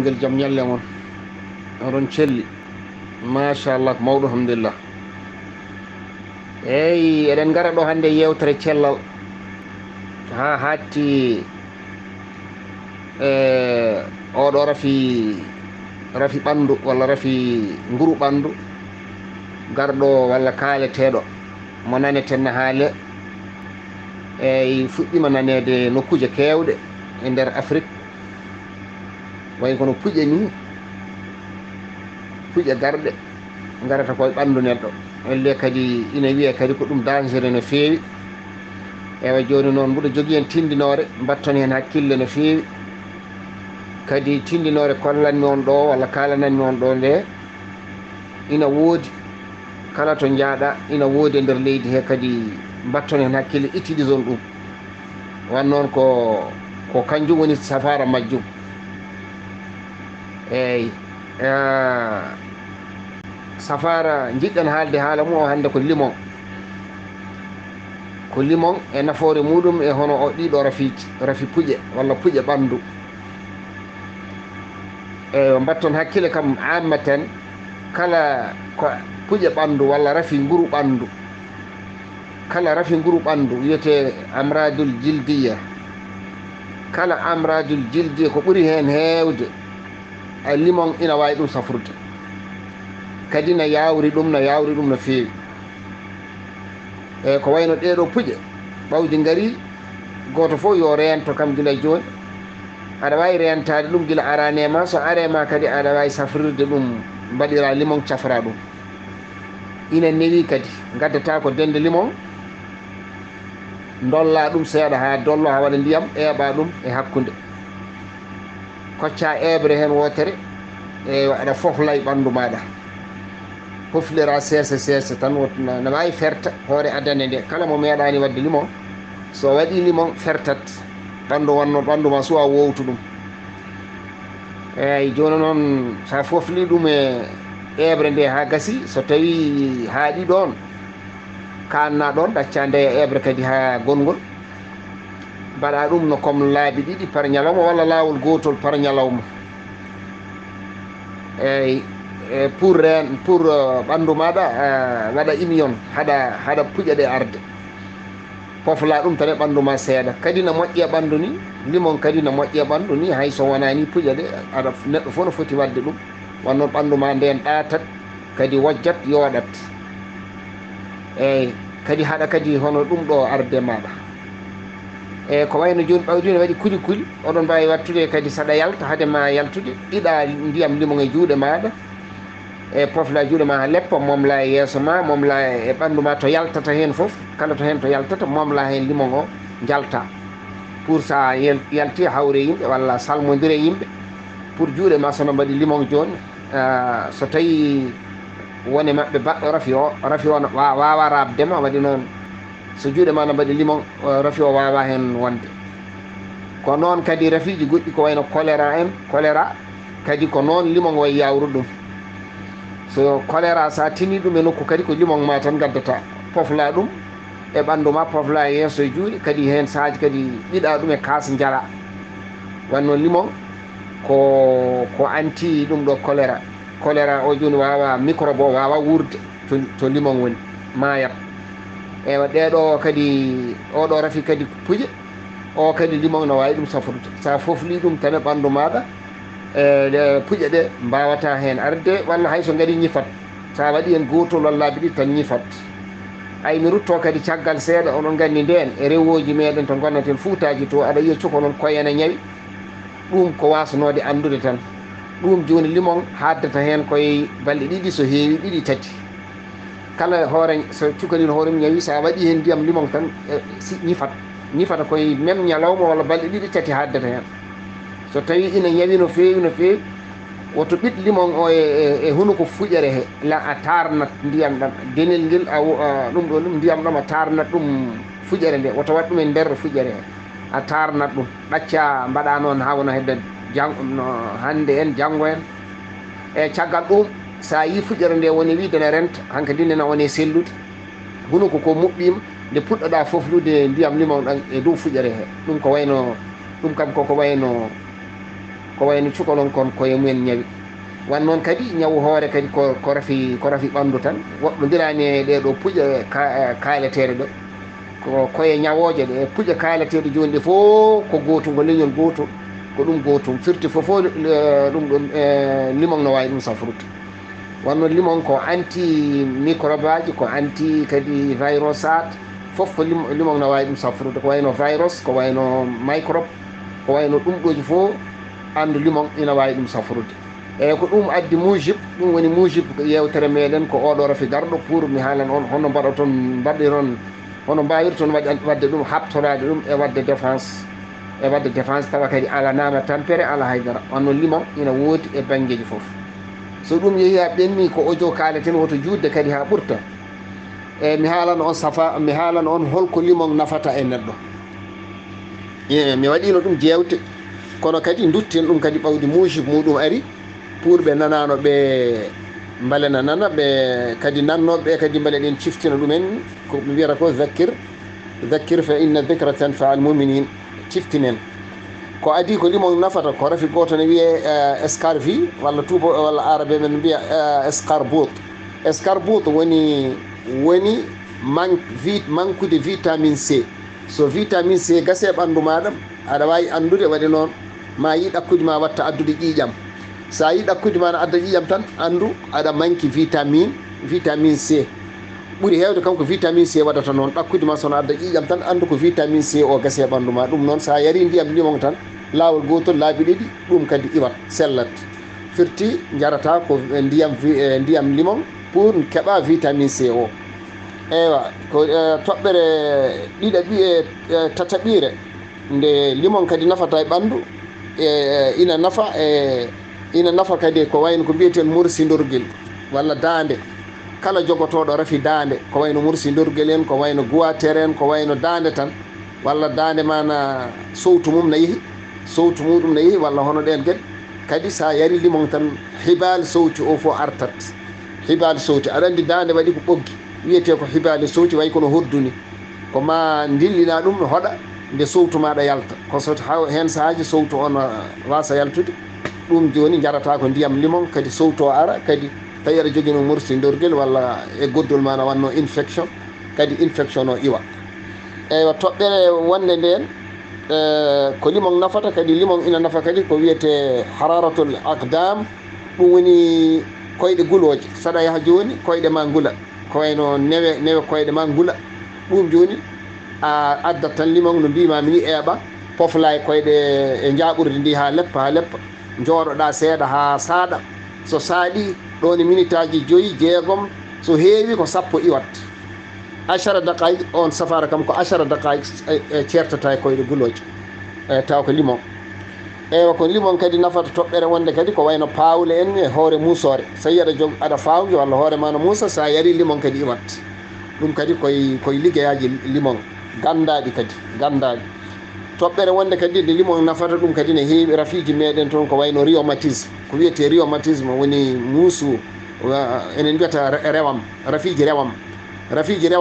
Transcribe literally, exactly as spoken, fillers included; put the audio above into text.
Ngel jam ñalle mon. Oɗon celli. Machallah, ko mawɗo, alhamdulillah. Eyi, eɗen ngara ɗo hannde yewtere cellal. Haa haatti e oɗo rafi, rafi ɓanndu walla rafi nguru ɓanndu. Garɗo walla kaaleteeɗo mo naneten na haale. Eyi, fuɗɗima naneede nokkuuje keewɗe e nder Afrik. Wayi kono puƴe ni, puƴe garɗe ngarata koye ɓanndu neɗɗo. Elle kadi ina wiyee kadi ko ɗum dangereux no feewi. Ewa, jooni noon mbuɗo jogii heen tinndinoore, mbatton heen hakkille no feewi. Kadi tinndinoore kollanmi on ɗo walla kaalananmi on ɗo nde ina woodi. Kala to njaaɗa ina woodi e nder leydi he, kadi mbatton heen hakkille, utiliser on ɗum. Wan noon ko, ko kanjum woni safaara majjum. Eyi, eh, safaara njiɗɗen haalde haala mum o hannde ko limon. Ko limon e nafoore muɗum e hono o ɗiɗo rafiiji, rafi puƴe walla puƴe ɓanndu. Eyi, mbatton hakkille kam ammatan, kala ko puƴe ɓanndu walla rafi nguru ɓanndu. Kala rafi nguru ɓanndu wiyetee amradul jildiya. Kala amradul jildiya ko ɓuri heen heewde, a limon ina waawi ɗum safrude. Kadi na yaawri ɗum, na yaawri ɗum no feewi. Eyi, ko wayno ɗee ɗoo puƴe, ɓawji ngarii, gooto fof yo reento kam gila jooni. Aɗa waawi reentaade ɗum gila araani e ma, so aree ma kadi aɗa waawi safrirde ɗum, mbaɗiraa limon, cafraa ɗum. Ina newii kadi, ngaddataa ko dennde limon, ndollaa ɗum seeɗa haa dolloo, haa waɗa ndiyam, eeɓaa ɗum e hakkunde. Koccaa eeɓre heen wootere, e aɗa foflay ɓanndu maaɗa. Pofliraa seese seese tan, wot-, na, na waawi ferta hoore adannde nde. Kala mo meeɗaani waɗde limon, so waɗii limon, fertat. Ɓanndu wonno, ɓanndu ma suwa wowtu ɗum. Eeyi, jooni noon, so a foflii ɗum e eeɓre nde haa gasi, so tawii haaɗi ɗoon, kaanna ɗoon, ɗacca nde eeɓre kadi haa gonngol. Mbaɗa ɗum no comme laabi ɗiɗi par ñalawma walla laawol gootol par ñalawma. Eeyi, e pour reen, pour, eh, ɓanndu maaɗa, eh, waɗa immune, haɗa, haɗa puƴe ɗe arde. Pofla ɗum tan e ɓanndu ma seeɗa. Kadi na moƴƴi e ɓanndu ni, limon kadi na moƴƴi e ɓanndu ni, hay so wonaa ni puƴe ɗe, aɗa, neɗɗo fof no foti waɗde ɗum. Wonno ɓanndu ma ndeen ɗaatat, kadi wojjat, yooɗat. Eeyi, kadi haɗa kadi hono ɗum ɗo arde maaɗa. Eeyi, ko wayno jooni ɓawdi ne waɗi kuli kuli, oɗon mbaawi wattude kadi saɗa yalta, hade ma yaltude, ɓiɗa ndiyam limon e juuɗe maaɗa. E pofla juuɗe ma haa leppa, momla e yeeso ma, momla e ɓanndu ma to yaltata heen fof, kala to heen to yaltata, momla heen limon o, njalta. Pour so a yel-, yalti, hawre yimɓe walla salmondire yimɓe, pour juuɗe ma so no mbaɗi limon jooni, ah, so tawi wone maɓɓe baɗɗo rafi o, rafi o no wa-, waawa raɓde ma, waɗi noon so juuɗe ma no mbaɗi limon, eh, rafi o waawa heen wonde. Ko noon kadi rafiiji goɗɗi ko wayno choléra en, choléra, kadi ko noon limon wayi yaawru ɗum. So choléra, so a tini ɗum e nokku kadi ko limon ma tan ngaddata, pofla ɗum e ɓanndu ma, pofla e yeeso e juuɗe, kadi heen saaji kadi ɓiɗa ɗum e kaas njara. Wanno limon ko, ko anti ɗum ɗo choléra. Choléra o jooni waawa, microbe o waawa wuurde to, to limon woni, maayat. Ewa, ɗee ɗo kadi, oo ɗo rafi kadi puƴe, o kadi limon no waawi ɗum safrude. So a foflii ɗum tan e ɓanndu maaɗa, e ɗe puƴe ɗe mbaawata heen arde, walla hay so ngarii ñifat. So a waɗii heen gootol walla laabi ɗiɗi tan ñifat. Ay, mi rutto kadi caggal seeɗa, oɗon nganndi ndeen e rewooji meeɗen to ngonnaten Fuutaaji to, aɗa yiya cukalel koye ene ñawi. Ɗum ko waasnoode anndude tan. Ɗum jooni limon haaddata heen koye balɗe ɗiɗi, so heewi ɗiɗi, tati. Kala hoore, so cukalel hoore mum ñawi, so a waɗii heen ndiyam limon tan, e, si ñifat, ñifata koye même ñalawma walla balɗe ɗiɗi, tati haaddata heen. So tawii ina ñawi no feewi, no feewi, woto ɓiɗ limon o e, e, e hunuko fuƴere he, la a taarnat ndiyam ɗam. Denel ngel, a wo-, a, ɗum ɗo, ɗum ndiyam ɗam a taarnat ɗum fuƴere nde, woto waɗ ɗum e nder fuƴere he. A taarnat ɗum, ɗacca, mbaɗa noon haa wona hedde jang-, no hannde en, janngo en. E caggal ɗum, so a yii fuƴere nde woni wiide ne renta, hankadi ne woni e sellude, hunuko ko muɓɓiima, nde puɗɗoɗa foflude ndiyam limon ɗam e dow fuƴere he. Ɗum ko wayno, ɗum kam koko wayno ko wayno cukalon kon koye mumen ñawi. Wan noon kadi ñawu hoore kadi ko, ko rafi, ko rafi ɓanndu tan, woɗɗondiraani e ɗee ɗoo puƴe ka-, kaaleteeɗe ɗo. Ko koye ñawooje ɗe, puƴe kaaleteeɗe jooni ɗe fof ko gootum, ko leñol gootum, ko ɗum gootum. Firti fof fof, eh, ɗum ɗon, eh, limon no waawi ɗum safrude. Wan noon limon ko anti microbe aji, ko anti kadi virus aat, fof ko lim-, limon no waawi ɗum safrude. Ko wayno virus, ko wayno microbe, ko wayno ɗum ɗooji fof, anndu limon ina waawi ɗum safrude. Eeyi, ko ɗum addi muujib, ɗum woni muujib ko yeewtere meɗen ko oɗo rafi garɗo pour mi haalan on hono mbaɗoton, mbaɗiron, hono mbaawirton waɗi-, waɗde ɗum, haɓtoraade ɗum e waɗde défense, e waɗde défense tawa kadi alanaama tampere, ala haydara. Wan noon limon ina woodi e banngeeji fof. So ɗum yehii haa ɓenni ko audio kaaleten, woto juutde kadi haa ɓurta. E mi haalan on safa, mi haalan on holko limon nafata e neɗɗo. E mi waɗiino ɗum jeewte, kono kadi ndutten ɗum kadi ɓawdi muujib muɗum ari, pour ɓe nanaano ɓe mbalena nana, ɓe kadi nannooɓe ɓe kadi mbele ɗen ciftina ɗumen, ko ɓe mbiyata ko zakkir, zakkir fa inna zikra tanfa al muminin, ciftinen. Ko adii ko limon nafata, ko rafi gooto ne wiyee, eh, escarvi, walla tuubo, walla aarabe men mbiya, eh, escarbot. Escarbot woni, woni man-, vi-, mankude vitamine C. So vitamine C gasi e ɓanndu maaɗa, aɗa waawi anndude waɗi noon, ma yi ɗakkude ma watta addude ƴiiƴam. So a yi ɗakkude ma no adda ƴiiƴam tan, anndu aɗa manki vitamine, vitamine C. Ɓuri heewde kanko vitamine C waɗata noon. Ɗakkude ma so no adda ƴiiƴam tan, anndu ko vitamine C o gasi e ɓanndu ma. Ɗum noon, so a yarii ndiyam limon tan, laawol gootol, laabi ɗiɗi, ɗum kadi iwat, sellat. Firti, njarata ko ndiyam vi-, eh, ndiyam limon pour keɓa vitamine C o. Eywa, ko, eh, toɓɓere ɗiɗaɓi-, eh, eh, tataɓiire, nde limon kadi nafata e ɓanndu, e, e, ina nafa, e, ina nafa kadi ko wayno ko mbiyaten mursindorgel walla daande. Kala jogotooɗo rafi daande, ko wayno mursindorgel en, ko wayno guwatere en, ko wayno daande tan, walla daande ma na sowtu mum na yehi, sowtu muɗum na yehi, walla hono ɗeen geɗe. Kadi so a yari limon tan, hibaali sowti o fof artat. Hibaali sowti. Aɗa anndi daande waɗi ko ɓoggi, wiyetee ko hibaali sowti, wayi kono hoddu ni. Ko ma ndillina ɗum no hoɗa nde sowtu maɗa yalta. Ko so haw-, heen sahaaji sowtu on, ah, wasa yaltude. Ɗum jooni njarata ko ndiyam limon, kadi sowtu o ara, kadi tawi aɗa jogino mursindorgel walla e goddol ma na wanno infection, kadi infection o iwa. Eywa, toɓɓere wonde ndeen, eh, ko limon nafata, kadi limon ina nafa kadi ko wiyete hararatul aqdam, ɗum woni koyɗe gulooje. Saɗa yaha jooni, koyɗe ma ngula. Ko wayno newe, newe koyɗe ma ngula. Ɗum jooni, a addat tan limon no mbiima mi ni eeɓa, pofla e koyɗe e njaaɓurde ndi haa leppa, haa leppa. Njooɗoɗa seeɗa haa saaɗa. So saaɗi, ɗon e minitaaji joyi, jeegom, so heewi ko sappo iwat. Ashara daqaik, on safaara kam ko ashara daqaik, e, e ceertata e koyɗe gulooje. E, taw ko limon. Eywa, ko limon kadi nafata toɓɓere wonde kadi ko wayno paawle en e hoore muusoore. So tawi aɗa jog-, aɗa faawji walla hoore ma no muusa, so a yari limon kadi iwat. Ɗum kadi koye, koye liggeyaaji limon, ganndaaɗi kadi, ganndaaɗi. Toɓɓere wonde kadi nde limon nafata ɗum kadi ne heewi rafiiji meɗen toon ko wayno rhumatisme. Ko wiyetee rhumatisme woni muusu, wa-, enen mbiyata re-, rewam, rafiiji rewam. Rafiiji rewam.